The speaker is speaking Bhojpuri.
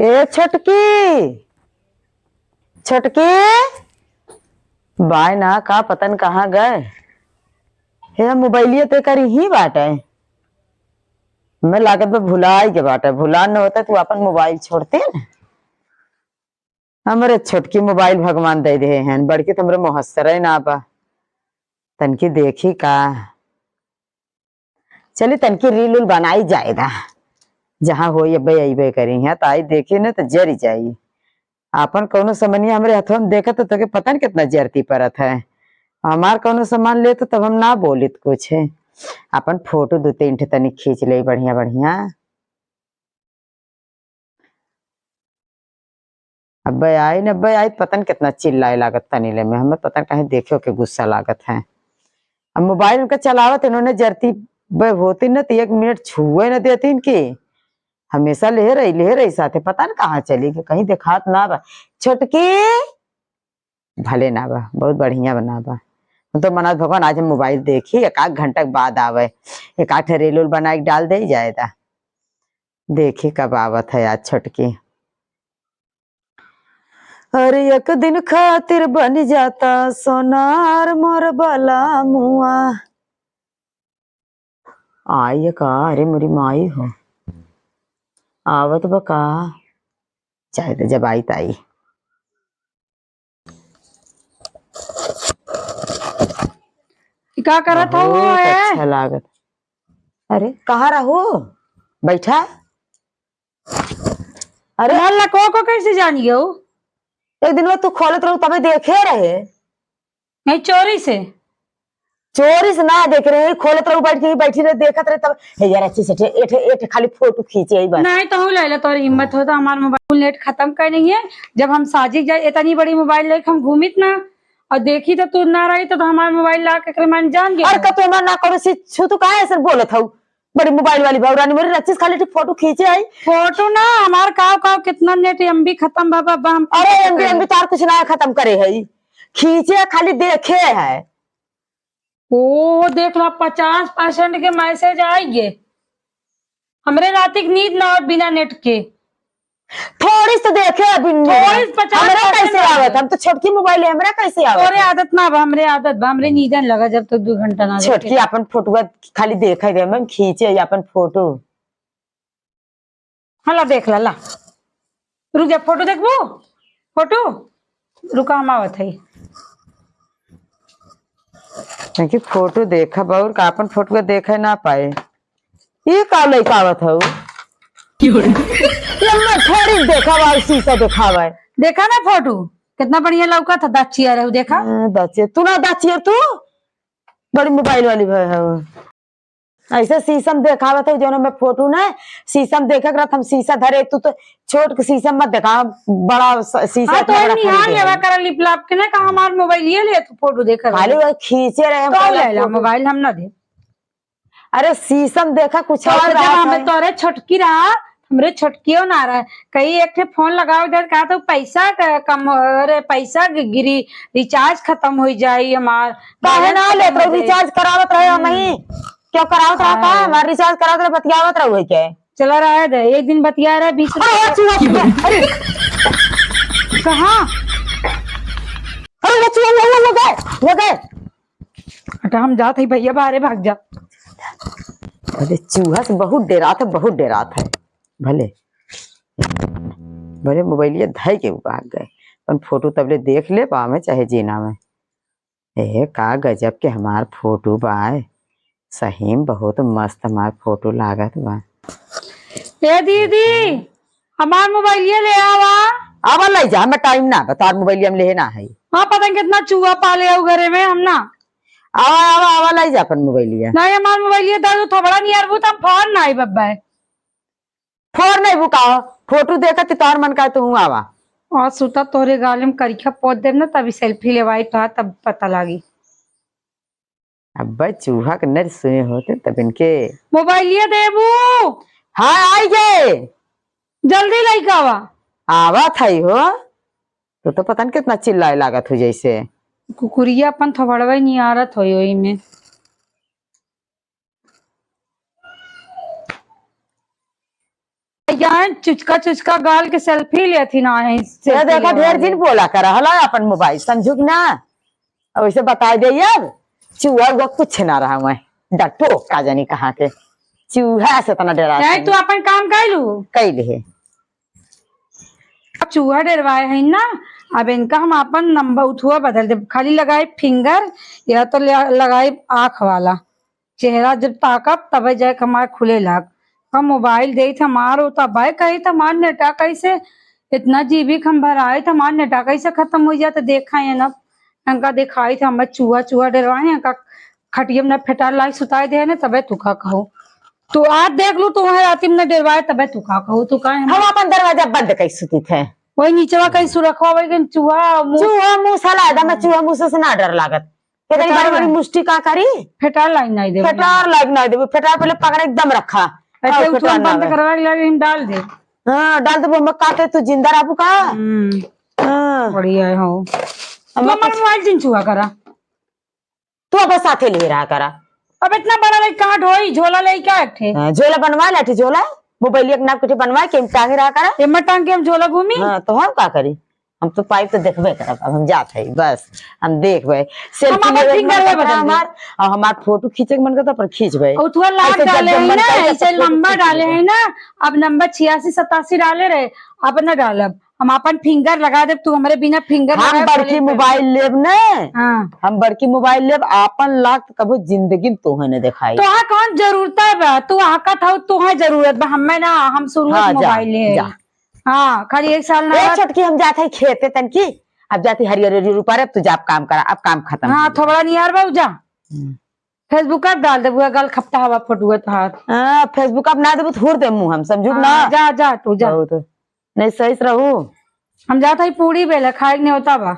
ए छोटकी, छोटकी बाय ना का पतन कहाँ गए। हे मोबाइलिए ते करी ही बाटे, मैं लागत में भुलाई के बाटे। भुला न होता तू अपन मोबाइल छोड़ते न। हमरे छोटकी मोबाइल भगवान दे दे हैं, बड़की तुमरे मुहस्सर ना बा। तनकी देखी का चली तनकी रील उल बनाई जाएगा, जहाँ हो अबे अबे करी है तो आई देखी न तो जरी जाई। आपन कौनो सामानिया हमरे हथवा में देखत तो के पता न कितना जरती परत है। हमार कौनो सामान ले तो तब हम ना बोलित कुछ है। अपन फोटो दो तीन ठे तनी खींच ले बढ़िया बढ़िया। अब्बे आई न अब्बे आई पता न कितना चिल्लाए लागत तनी ले में, हमें पता न कहीं देखे के गुस्सा लागत है। अब मोबाइल उनका चलावत इन्होंने जरती बे होती न तो एक मिनट छुए न देती इनकी, हमेशा ले रही साथे, पता न कहाँ चली गई, कहीं दिखात ना बा। छोटकी भले ना बा, बहुत बढ़िया बना बा। हम तो मनात भगवान आज हम मोबाइल देखी एक आध घंटा के बाद आवे, एक आध रेल उल बना के डाल दे जाएगा। देखी कब आवत है आज छोटकी। अरे एक दिन खातिर बन जाता सोनार मोर बाला मुआ। आई का, अरे मेरी माई हो आवत बका, चाहे तो जब आई ताई। का करत हो बहुत है? अच्छा लागत। अरे कहाँ रहो बैठा। अरे मोहल्ला को कैसे जानी हो? एक दिन में तू खोलत रहो तबे देखे रहे। नहीं चोरी से। चोरी से ना देख रहे, खोलत रहो बैठ के बैठी रहे देखत रहे तब। हे यार अच्छी से एठे एठे खाली फोटो खींचे आई बस। नहीं तो हूँ ले ले तोरी हिम्मत हो तो हमार मोबाइल नेट खत्म कर नहीं है। जब हम साजी जाए इतनी बड़ी मोबाइल लेके हम घूमित ना और देखी तो तू ना रही तो हमार मोबाइल ला के मन जान गया। और कतो मैं ना करो सी छू तू काहे ऐसे बोलत हूँ? बड़ी मोबाइल वाली भौरानी मेरी अच्छी से खाली फोटो खींचे आई। फोटो ना हमार काव काव कितना नेट एमबी खत्म बाबा हम। अरे एमबी एमबी तार कुछ ना खत्म करे है, खींचे खाली देखे है। ओ देख ला 50% के मैसेज आएंगे। हमरे रात की नींद ना और बिना नेट के। थोड़ी से देखे अभी थोड़ी से 50% हमरा कैसे आवत, हम तो छोटकी मोबाइल है, हमरा कैसे आवत? तोरे आदत ना बा, हमरे आदत बा, हमरे नींदन लगा जब तक 2 घंटा ना देखे। छोटकी अपन फोटो खाली देखे दे, हम खींचे अपन फोटो। हाँ ला देख ला, ला रुक जा, फोटो देखबो, फोटो रुका हम आवत है। क्योंकि फोटो देखा और का अपन फोटो देखे ना पाए। ये का लइका आवत हऊ? ये थोड़ी देखा और शीशा दिखावा। देखा ना फोटो कितना बढ़िया लौका था, दाचिया रहो देखा। हाँ, दाचिया तू ना दाचिया तू बड़ी मोबाइल वाली भाई है। ऐसे शीशम देखावत है जो मैं फोटो ना शीशम देखा करत हम शीशा धरे, तू तो छोट के शीशम मत देखा, बड़ा शीशा हाँ तो इतना बड़ा निहाल खरीदे लेवा है। कर लिप लाप के ना कहा हमार मोबाइल ये ले तू फोटो देखा खाली वो खींचे रहे हम तो पहला ले ला फोटो। मोबाइल हम ना दे। अरे शीशम देखा कुछ और और जब रहा हमें है। तोरे छोटकी रहा, हमरे छोटकियो ना रहा, कहीं एक ठे फोन लगाओ इधर कहा तो पैसा कम, अरे पैसा गिरी, रिचार्ज खत्म हो जाई हमार। काहे ना बैलेंस लेत खत्म रहो, हो जाई। रिचार्ज करावत रहे हम ही क्यों करावत रहा का हमार रिचार्ज करावत रहे, बतियावत रहो के चला रहा है दे, एक दिन बतिया रहा 20 अरे चूहा, चूहा, अरे कहाँ? अरे वो चूहा, वो गए, वो गए। हटा हम जात ही भैया बाहरे भाग जा। अरे चूहा से बहुत डरात है, बहुत डरात है। भले भले मोबाइलिया धई के भाग गए, पर फोटो तबले देख ले पावे चाहे जीना में। ए का गजब के हमार फोटो बाय, सही में बहुत मस्त हमार फोटो लागत बा। ए दीदी हमार मोबाइल ये ले आवा। आवा ले जा, हमें टाइम ना बा, तार मोबाइल हम लेना है। हाँ पता नहीं कितना चूहा पाले हो घरे में हम ना। आवा आवा आवा ले जा अपन मोबाइलिया। नहीं हमार मोबाइल ये दादू थोड़ा नहीं यार, वो तो हम फोन ना आई बब्बा। फोन नहीं बुकाओ, फोटो देखत तार मन का तू आवा। और सुता तोरे गाले में करिखा पोत देब ना तभी सेल्फी लेवाई था तब पता लागी। अब चूहा के नर सुने होते तब इनके मोबाइल ये देबू। हाँ आई गए, जल्दी लइका आवा। आवा था हो तो पता नहीं कितना चिल्लाए लागत हो जैसे। कुकुरिया अपन थोबड़वे नहीं आरत होई ओई में। क्या है, चुचका चुचका गाल के सेल्फी लेती ना है ये सेल्फी देखा लेवा ढेर दिन वाले। बोला कर हला अपन मोबाइल समझू कि ना। अब वैसे बता दे अब चूहा उहा कुछ ना रहा मैं डरपो का जानी कहाँ के चूहा से तना डरा नहीं तू अपन काम कैलू। कैले है। अब चूहा डरवाए है ना, अब इनका हम अपन नंबर उठुआ बदल दे, खाली लगाए फिंगर या तो लगाए आंख वाला चेहरा, जब ताकब तबे जाए हमारे खुले लाग। हम मोबाइल दे हमारो तब कही हमार नेटा कैसे इतना जीबी हम भराए हमार नेटा कैसे खत्म हो जाए। तो देखा है ना इनका दिखाई थे हमें चूहा चूहा डरवाए, इनका खटिया में ना फेटा लाई सुताए दे ना तबे तुका कहो। तू आज देख लू तू वहाँ राती में ना डरवाए तबे तुका कहो। तू का हम अपन दरवाजा बंद कर सुती थे। वही नीचवा कहीं सुरखवा वही चूहा मुंह चूहा मुंह साला एकदम चूहा मुंह से ना डर लागत। इतनी बड़ी बड़ी मुष्टि का करी फेटा लाइन नहीं दे फेटार लाग ना देबो, फेटार पहले पकड़ एकदम रखा। ऐसे और उठवा फेटार ना बंद आवे। करवा के लागे हम डाल दे। हाँ डाल देबो, हम काटे तू जिंदा रहबू का। हाँ बढ़िया है हो। तू हमार मोबाइल जिन चूहा करा। तू अब साथे ले रहा करा। अब इतना बड़ा ले कहाँ ढोई झोला ले क्या एक ठे। हाँ, झोला बनवा लाठी झोला मोबाइल एक नाप के बनवा के हम टांगे रहा करा। एम्मा टांग के हम झोला घूमी। हाँ तो हम का करी, हम तो पाइप तो देखबे करब। अब हम जात है बस हम देखबे सेल्फी हम अपन लेवे के मन फिंगर में करता बदल देब। हमार और हमार फोटो खींचे के मन करता पर खींचबे। और थोड़ा लाख ऐसे जब डाले जब है मन ना, करे तब ऐसे फोटो लंबा खींच डाले लेबै। है ना, अब नंबर 86 87 डाले रहे, अब न डालब हम अपन फिंगर लगा देब। तू हमारे बिना फिंगर हम लगाए बड़की खोले पे। मोबाइल लेब ने। हाँ हम बड़की मोबाइल लेब आपन लाख कभू जिंदगी में तोहे ने दिखाई। तो हाँ कौन जरूरत है बा, तू आका था तू जरूरत बा हमें ना, हम शुरू हाँ, जा, मोबाइल ले। जा। हाँ खाली एक साल ना ए छोटकी हम जाते है खेते तनकी, अब जाती हरियर हरियर ऊपर, अब तू जाप काम करा, अब काम खत्म। हाँ थोड़ा निहार बाबू जा। हम्म। फेसबुक पर डाल दे बुआ गल खपता हवा फोटो तोहार। हाँ फेसबुक अब ना देबू तो हुर दे मुंह हम समझू ना। हाँ, जा जा तू जा। बहुत नहीं सही से रहू। हम जाता ही पूरी बेला खाए नहीं होता बा।